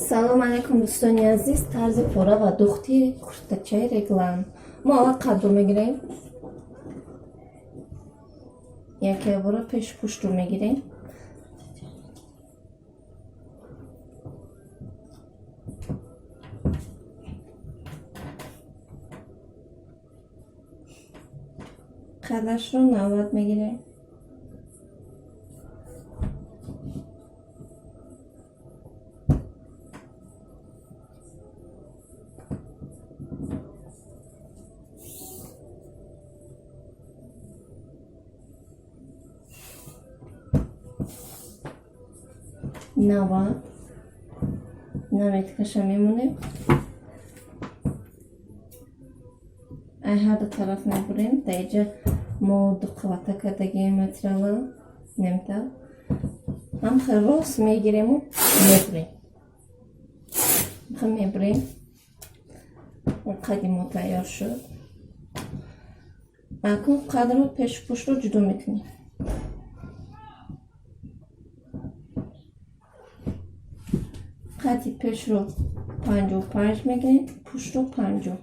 Салом алейкум, дӯстони азиз. Тарзи пора ва духти куртачаи реглан. Мо аввал қадро мегирем, якябора пешу пуштро мегирем. Қадашро 90 мегирем. 90 наметкаша мемонем, ай ҳарду тараф мебурем. Дар иҷа мо ду қабата кардагием материала немта ҳам хел рост мегирему мебурем, мебурем. Қади мо тайёр шуд. Акнун қадро, пешу пуштро ҷудо мекунем. Қади пешро 55 мегирем, пуштро 50.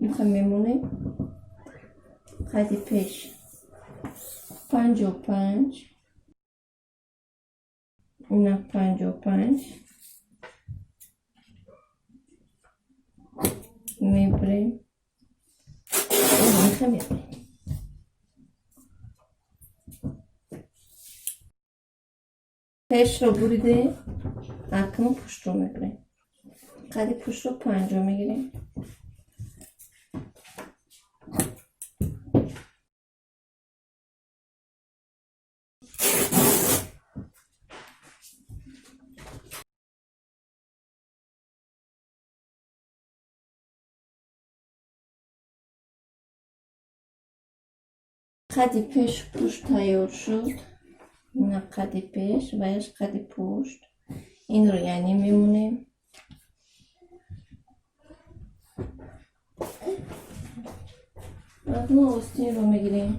Мехоҳем мемонем қади пеш 55, ина 55 мебурем, мехоҳем мебурем. Пешро буридем, акнун пуштро мебурем. Қади пуштро 50 мегирем. Қади пешу пушт тайёр шуд. Ина қади пеш ва яш қади пушт. Инро яъне мемонем. Акнун остинро мегирем.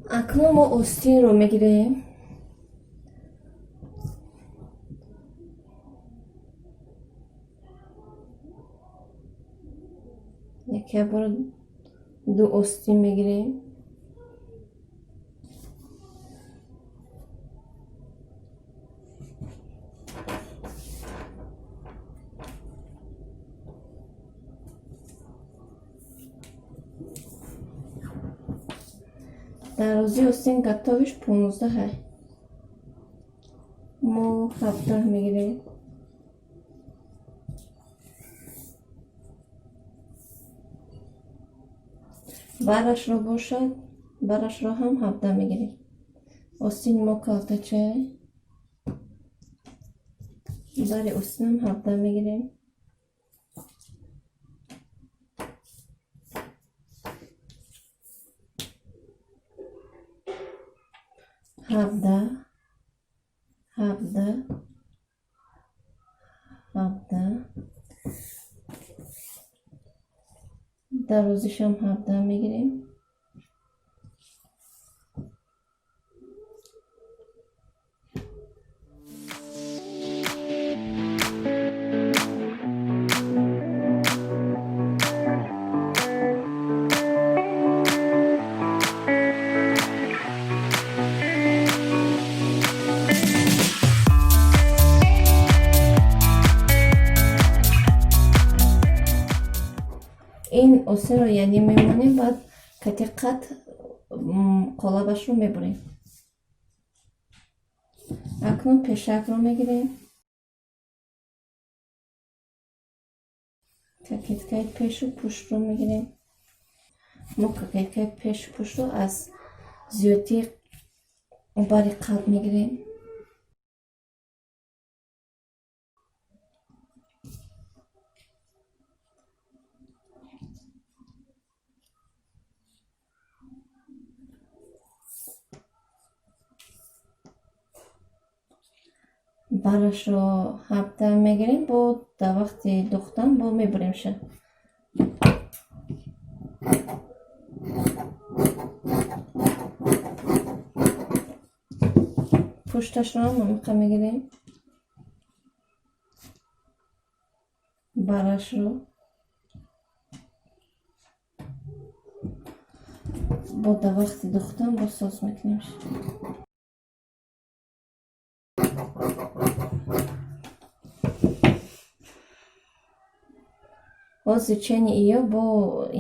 Акнун мо остинро мегирем. Яке бор ду остин мегирем. Дарозии остин готовиш 15, мо 17 мегирем. Барашро бошад, барашро ҳам 17 мегирем. Остини мо калтачай, бари остинам 17 мегирем. 17, 17, 17. Дарозишам 17 мегирем. Ин остинро яъне мемонем, баъд кати қат қолабашро мебурем. Акнун пешакро мегирем, кокеткаи пешу пуштро мегирем. Мо кокеткаи пешу пуштро аз зиёдии бари қад мегирем. Барашро 17 мегирем, бо дар вақти духтан бо мебуремша. Пушташро ҳам ҳамиқа мегирем. Барашро бо дар вақти духтан боз соз мекунем. Ҳозир чени иё бо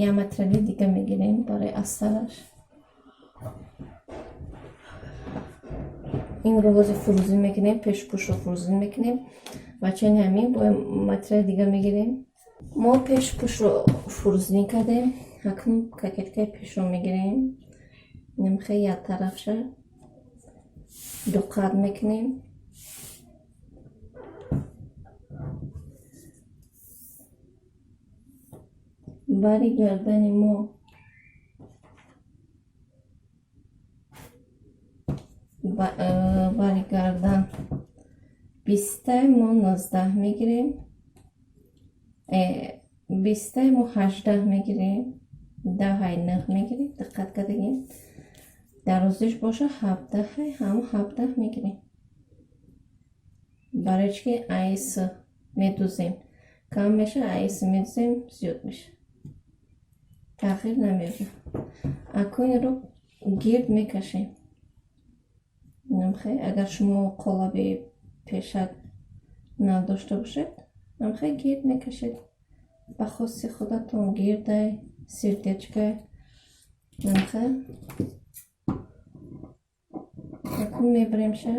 як материали дига мегирем барои астараш. Инро ҳозир фурӯзин мекунем, пешпӯшро фурӯзин мекунем ва чени ҳамин бо материали дига мегирем. Мо пешпӯшро фурӯзин кардем, акнун кокеткаи пешро мегирем. Намхе як тарафша дуқат мекунем. Бари гардани мо бари гардан бистай мо 19 мегирем, бистай мо 18 мегирем, даҳай нӯҳ мегирем, диққат кардагем. Дарозиш боша ҳабдаҳай, ҳаму 17 мегирем. Барои чӣ ки айс медузем, кам меша, айс медузем, зиёд меша. Тағйир намеёбад. Акун инро гирд мекашем. Намхе, агар шумо қолаби пешак надошта бошед, намхе гирд мекашед. Ба хости худатон гирдай, сердечкай. Намхе. Акун мебаремша.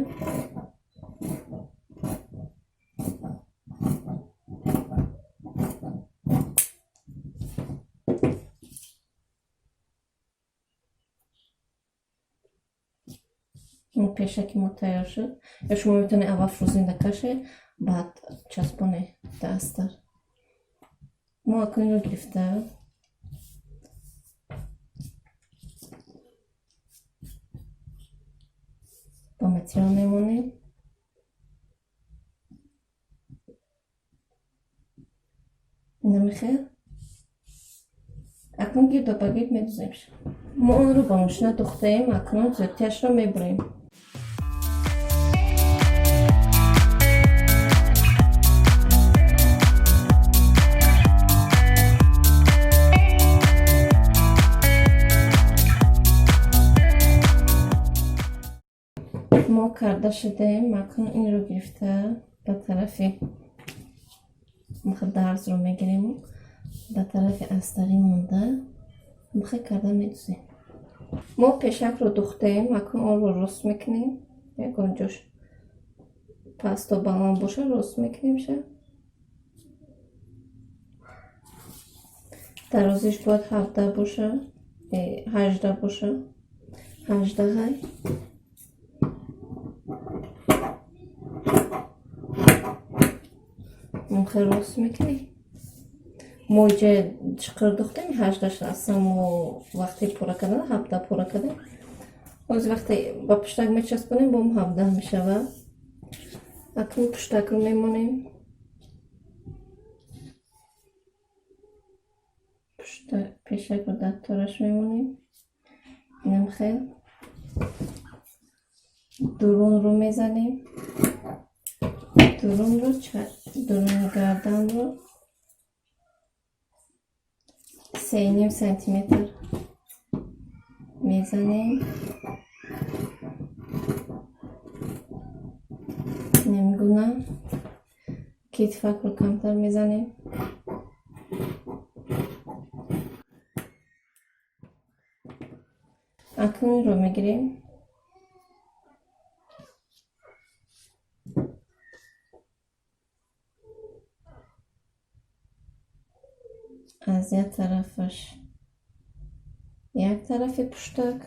Ин пешаки мо тайёр шуд. Ё шумо метавонед аввал фрӯзинда кашед, баъд часпонед дар астар. Мо акун инро гирифта ба материал мемонем. Намехел. Акнун гирду ба гирд медуземш. Мо онро ба мошина духтаем, акнун зиёдтиашро мебурем. Мо карда шудаем, акнун инро гирифта ба тарафи дарзро мегирему ба тарафи астарӣ монда мухе карда медузем. Мо пешакро духтаем, акнун онро рост мекунем. Ягон ҷош пасту баланд боша, рост мекунемша. Дарозиш бояд 17 боша, 18 боша, ҳаждаҳай. Мухе рост мекунем. Мо иҷа чиқир духтем, ҳаждаш аслан мо вақте пурра кардан, 17 пурра кардем. Ҳозир вақте ба пуштак мечаспонем, бом 17 мешавад. Акнун пуштакро мемонем. Пешакро дар тораш мемонем. Инам хел. Дурунро мезанем. Дурунро, дуруни гарданро 3,5 сантиметр мезанем. Намегуна китфакро камтар мезанем. Акнун инро мегирем. Аз як тарафаш як тарафи пуштак,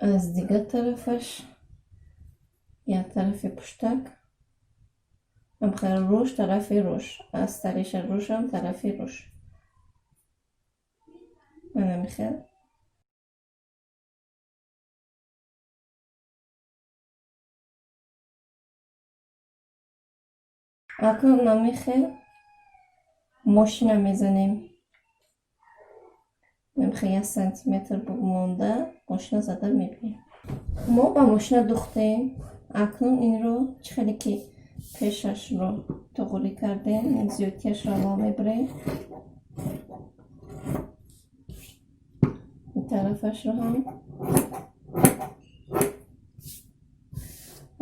аз дигар тарафаш як тарафи пуштак, рӯш тарафи рӯш, аз тариша рӯшам тарафи рӯш. Мана михел. Акнун намихел мошина мезанем. Намихел 1 сантиметр монда мошина зада мебинем. Мо ба мошина духтем. Акнун инро чӣ хеле ки пешашро туғрӣ кардем, зиёдтияшро аввал мебарем. Ин тарафашро ҳам.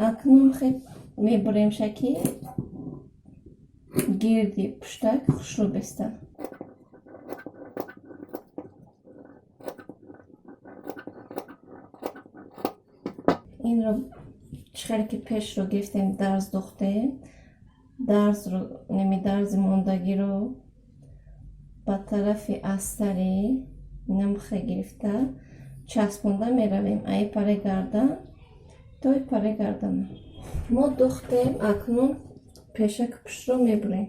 Акнун хеб мебаремша, ки гирди пуштак хушрӯ беста. Инро чӣ хеле ки пешро гирифтем, дарз духтем, дарзро, неми дарзи мондагиро ба тарафи астари намха гирифта часпонда меравем, аи пари гардан то и пари гардана. Мо духтем, акнун пешаки пуштро мебурем.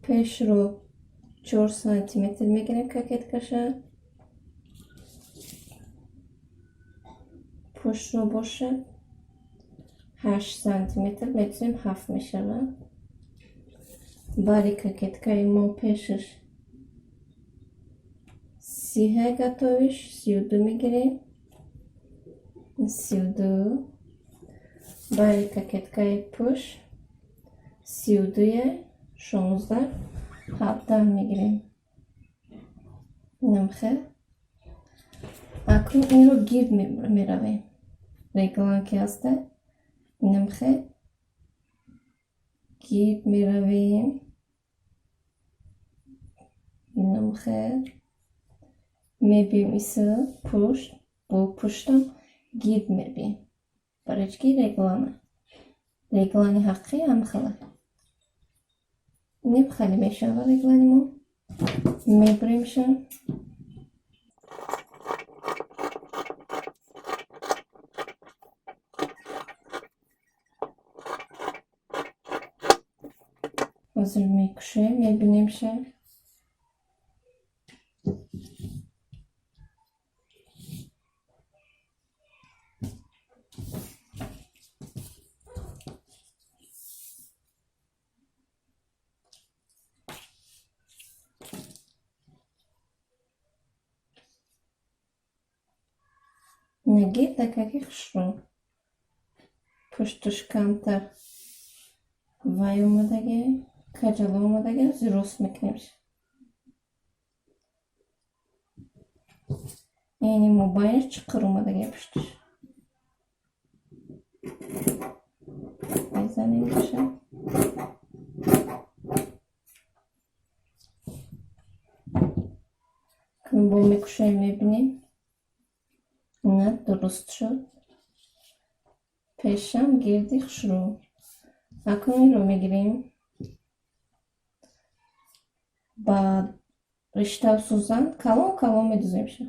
Пешро 4 сантиметр мегирем кокеткаша, пуштро бошад 8 сантиметр метавонем, 7 мешавад. Бари кокеткаи мо пешаш 30 готовиш, 32 мегирем, 32. Бари кокеткаи пушт 32-е, 16, 17 мегирем. Намхе. Акнун инро гирд меравем. Реглан ки ҳаста, намхе гирд меравем. Намхе мебием, иса пушт бо пуштам гирд мебием. Барои чӣ ки реглана. Реглани ҳақиқӣ ҳамхела. Ним хеле мешава реглани мо. Мебуремша. Ҳозир мекушем, мебинемша. Нагирдакаки хушрӯ. Пуштуш камтар вай омадаги, каҷало омадаги, ҳозир рост мекунемш. Яъне мобайнаш чиқир омадаги пуштуш. Мезанем боша. Бо мекушоем, мебинем. На, дуруст шуд. Пешам гирди хушрӯ. Акнун инро мегирем. Ба риштаву сӯзан калон калон медуземша.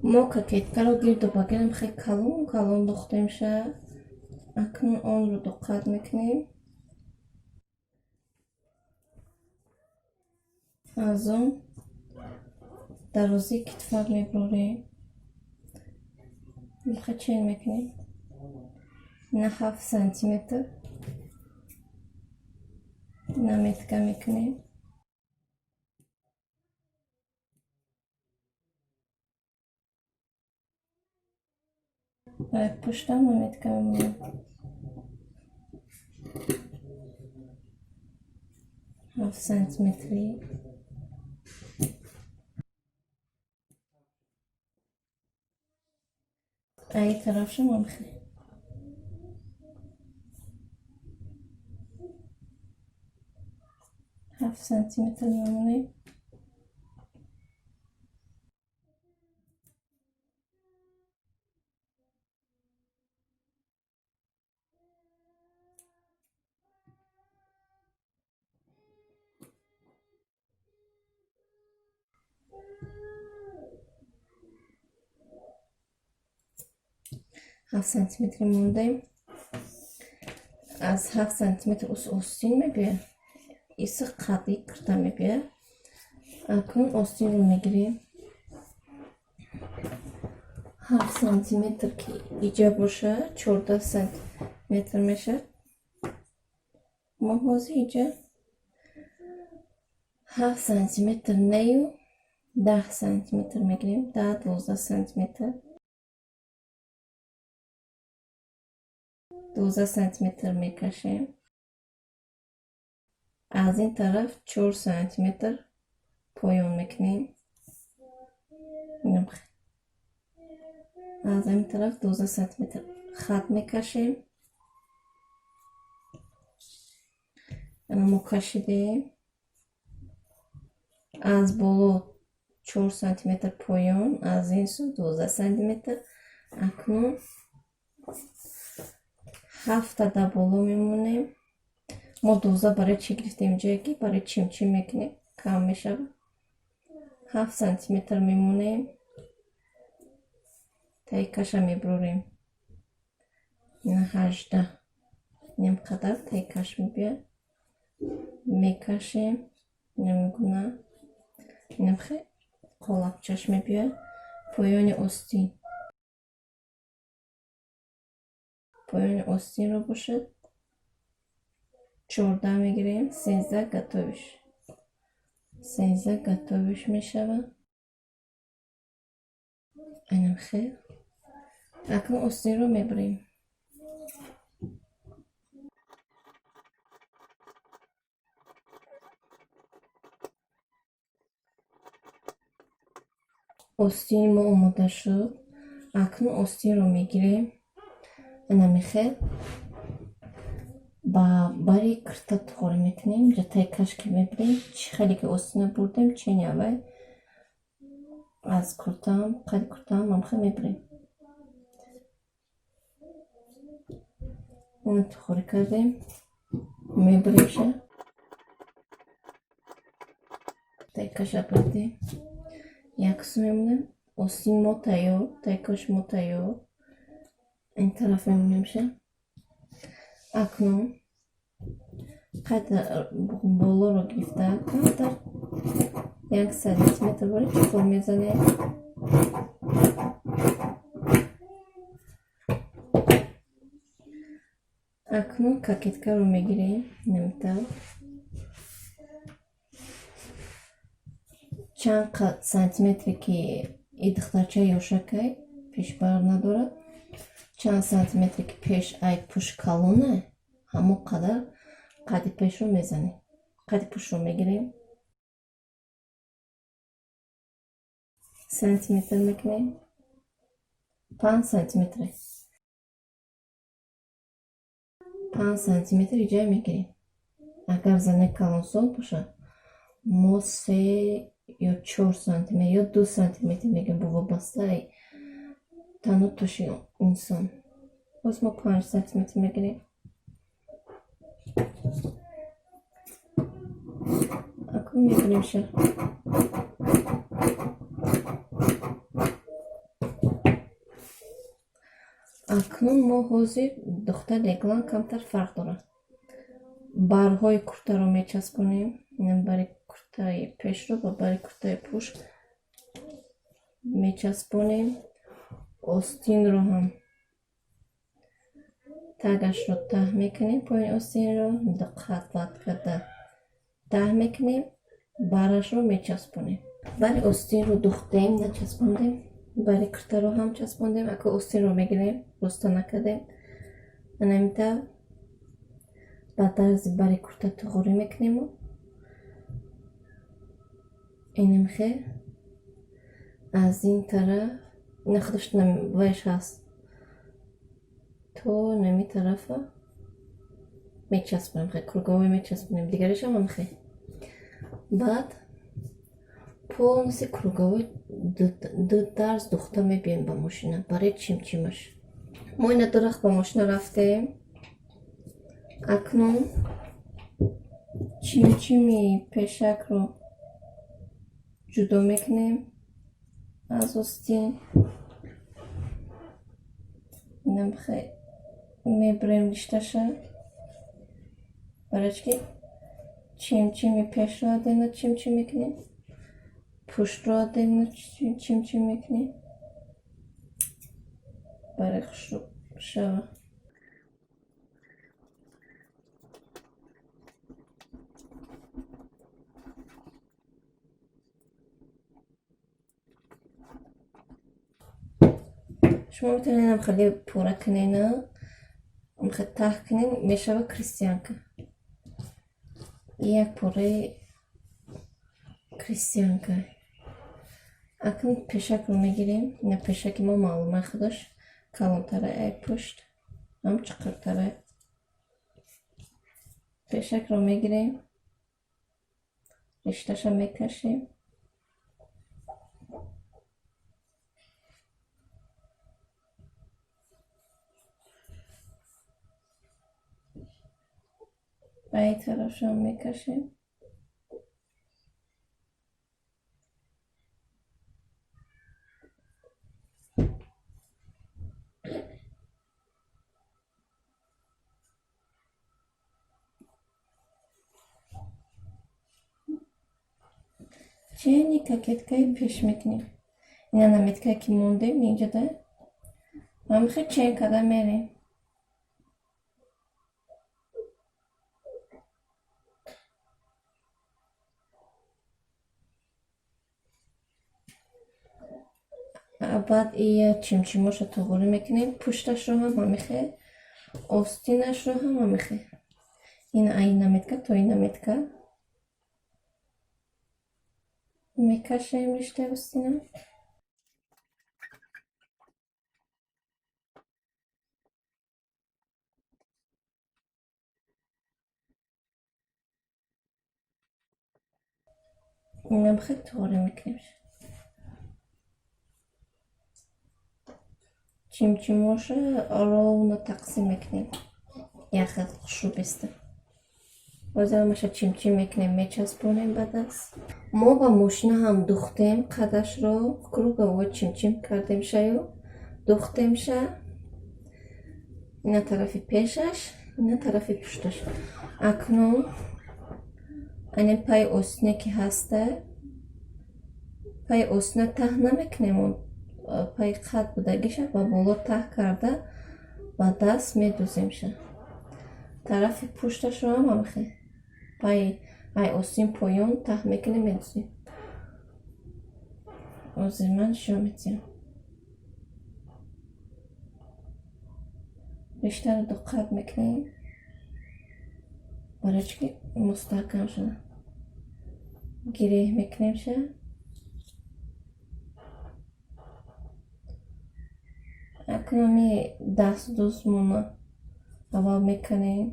Мо кокеткаро гирду ба гирдам хеле калон калон духтемша. Акнун онро дуқат мекунем. Аз он дарозии китфак мебурем. Миха чен мекунем. На, 7 сантиметр. Наметка мекунем. Пуштам наметка мемонем. 7 сантиметрӣ. Аи тарафшам ҳамхел. 7 сантиметр мемонем. 7 сантиметр мондаем. Аз 7 сантиметр ус остин мебиёяд. Иси қадӣ кирта мебиёяд. Акнун остинро мегирем. 7 сантиметр ки иҷа бошад, 14 сантиметр мешавад. Мо ҳозир иҷа 7 сантиметр нею 10 сантиметр мегирем, 10-12 сантиметр, 12 сантиметр мекашем. Аз ин тараф 4 сантиметр поён мекунем. Аз ин тараф 12 сантиметр хат мекашем. Мо кашидем, аз боло 4 сантиметр поён, аз ин сӯ 12 сантиметр. Акнун ҳафта дар боло мемонем. Мо 12 барои чӣ гирифтем? Ҷое ки барои чимчим мекунем, кам мешавад. 7 сантиметр мемонем, таи каша мебурем. 18, инам қадар таи каш мебиёяд. Мекашем инамгуна, инам қолабчаш мебиёяд. Поёни остин, поёни остинро бошад, 14 мегирем, 13 готовый ш, 13 готовый ш мешавад. Инам хел. Акнун остинро мебарем. Остини мо омода шуд. Акнун остинро мегирем, инамихел ба бари кирта туғри мекунем. Ҷатаи кашки мебирем. Чӣ хеле ки остина бурдем, чени аввал аз куртаам, қади куртаам ҳамхел мебирем. Ина тухорӣ кардем, мебиремша, таи каша бурдем, як су мемонем. Остин мо тайёр, таи каш мо тайёр. Ин тараф мемонемша. Акнун қад болоро гирифта, камтар 1 сантиметр бори чуқур мезанем. Акнун кокеткаро мегирем, намитав чанд сантиметре ки и духтарча ёшакай, пешбар надорад, чанд сантиметре ки пеш ай пӯш калона, ҳамон қадар қади пешро мезанем. Қади пӯшро мегирем, сантиметр мекунем, 5 сантиметре, 5 сантиметр иҷа мегирем. Агар зане калонсол бошад, мо 3 ё 4 сантиметр ё 2 сантиметр мегирем, бо вобастаи тану туши инсон. Боз мо 5 сантиметр мегирем. Акнун мебиремша. Акнун мо ҳозир духтар реглан камтар фарқ дорад. Барҳои куртаро мечаспонем. Бари куртаи пешро ба бари куртаи пушт мечаспонем. Остинро ҳам тагашро таҳ мекунем, поёни остинро диққат карда таҳ мекунем, барашро мечаспонем. Бари остинро духтем, начаспондем, бари куртаро ҳам часпондем. Ака остинро мегирем, роста накардем, анамитавр ба дарзи бари курта туғурӣ мекунему инамхел аз ин тараф ина худаш вайш ҳаст, то нами тарафа мечаспонем, хел круговой мечаспонем. Дигаришам ҳамхел. Баъд полностью круговой ду дарз духта мебием ба мошина барои чимчимаш. Мо ина ду рахт ба мошина рафтем. Акнун чимчими пешакро ҷудо мекунем аз остин. Инам мебирем ришташа, барои ки чимчими пешро отдельно чимчим мекунем, пуштро отдельно чимчим мекунем, барои хушрӯ шава. Шумо метавонед хеле пора кунена, хеле таҳ кунен, мешава крестьянка. Як пораи крестьянка. Акнун пешакро мегирем. Ина пешаки мо маълума, худаш калонтара, ай пушт ҳам чуқуртара. Пешакро мегирем, ришташа мекашем. Ба ин тарафшам мекашем. Чени кокеткаи пеш мекунем. Ина наметкае ки мондем инҷода, ҳамихе чен карда мерем. Баъд ия чимчимоша туғурӣ мекунем. Пушташро ҳам ҳамихе, остинашро ҳам ҳамихе. Ина ай наметка то ин наметка мекашем риштаи остина. Инамхе туғурӣ мекунем. Чимчимоша ровно тақсим мекунем. Яхел хушрӯ беста. Боз ҳамаша чимчим мекунем, мечаспонем ба даст. Мо ба мошина ҳам духтем қадашро, круговой чимчим кардем шаю, духтемша. Ина тарафи пешаш, ина тарафи пушташ. Акнун ане пай остине ки ҳаста, пай остина таҳ намекунем, пай қад будагиша ба боло таҳ карда ба даст медуземша. Тарафи пушташро ҳам ҳамихе пай ай остин поён таҳ мекунем, медузем. Ҳозир ман нишон медиҳам. Риштаро дуқат мекунем, барои чӣ ки мустаҳкам шуда. Гиреҳ мекунемша. Акнун ами дастдӯзмона аввал мекунем.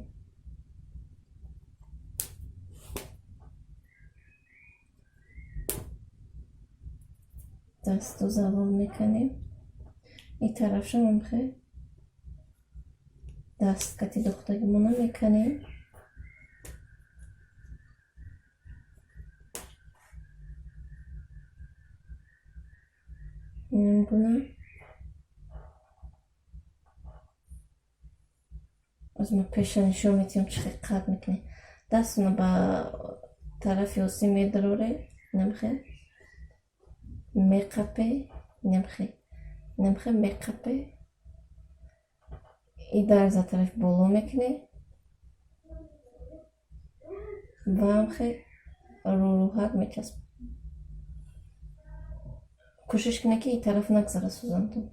Дастдӯз аввал мекунем. Ин тарафшам ҳамихе даст кати духтагимона мекунем. Инам гуна. Оз ман пеша нишон медиҳам, чӣ хел қад мекунем. Дастона ба тарафи остин медарорем, инамхе меқапе, инамхе, инамхе меқапе. И дарза тарафи боло мекунем ва ҳамхе рӯрӯҳак мечаспем. Кӯшиш кунед, ки ин тараф нагзара сӯзантон.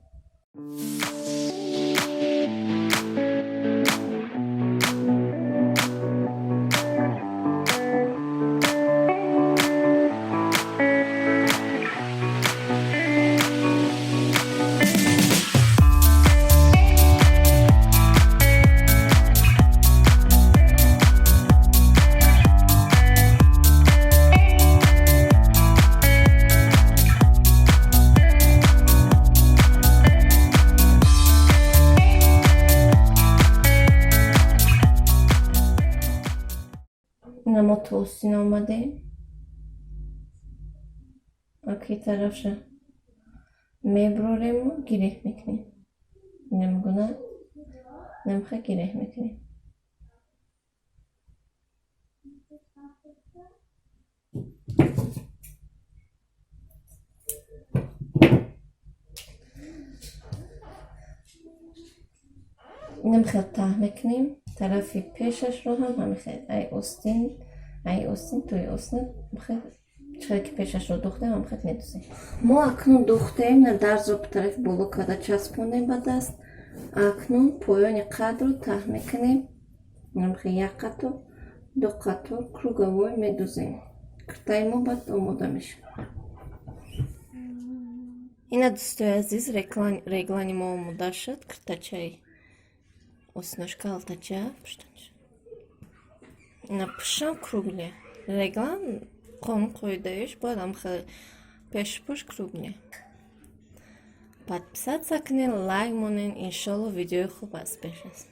Ина мо то остин омадем. Аки тарафша меброрему гиреҳ мекунем. Инамгуна намха гиреҳ мекунем. Инам хел таҳ мекунем. Тарафи пешашро ҳам ҳамихел ай остин, ай остин тои остин хел Чиқадр ки пешашро духтем, ҳамхел медузем. Мо акнун духтем, на дарзро ба тарафи боло карда часпондем ба даст. Акнун поёни қадро таҳ мекунем. Ҳамхел як қатор, ду қатор круговой медузем. Киртаи мо баъд омода мешавад. Ина, дӯстои азиз, реглани мо омода шуд. Киртачаи осиношка, алтача пуштанш. Ина, пушам круглый. Реглан қонун қоидаиш бояд ҳамхел пешпуш круглый. Подписаться кунед, лайк монед. Иншолло, видеои хуб аз пеш аст.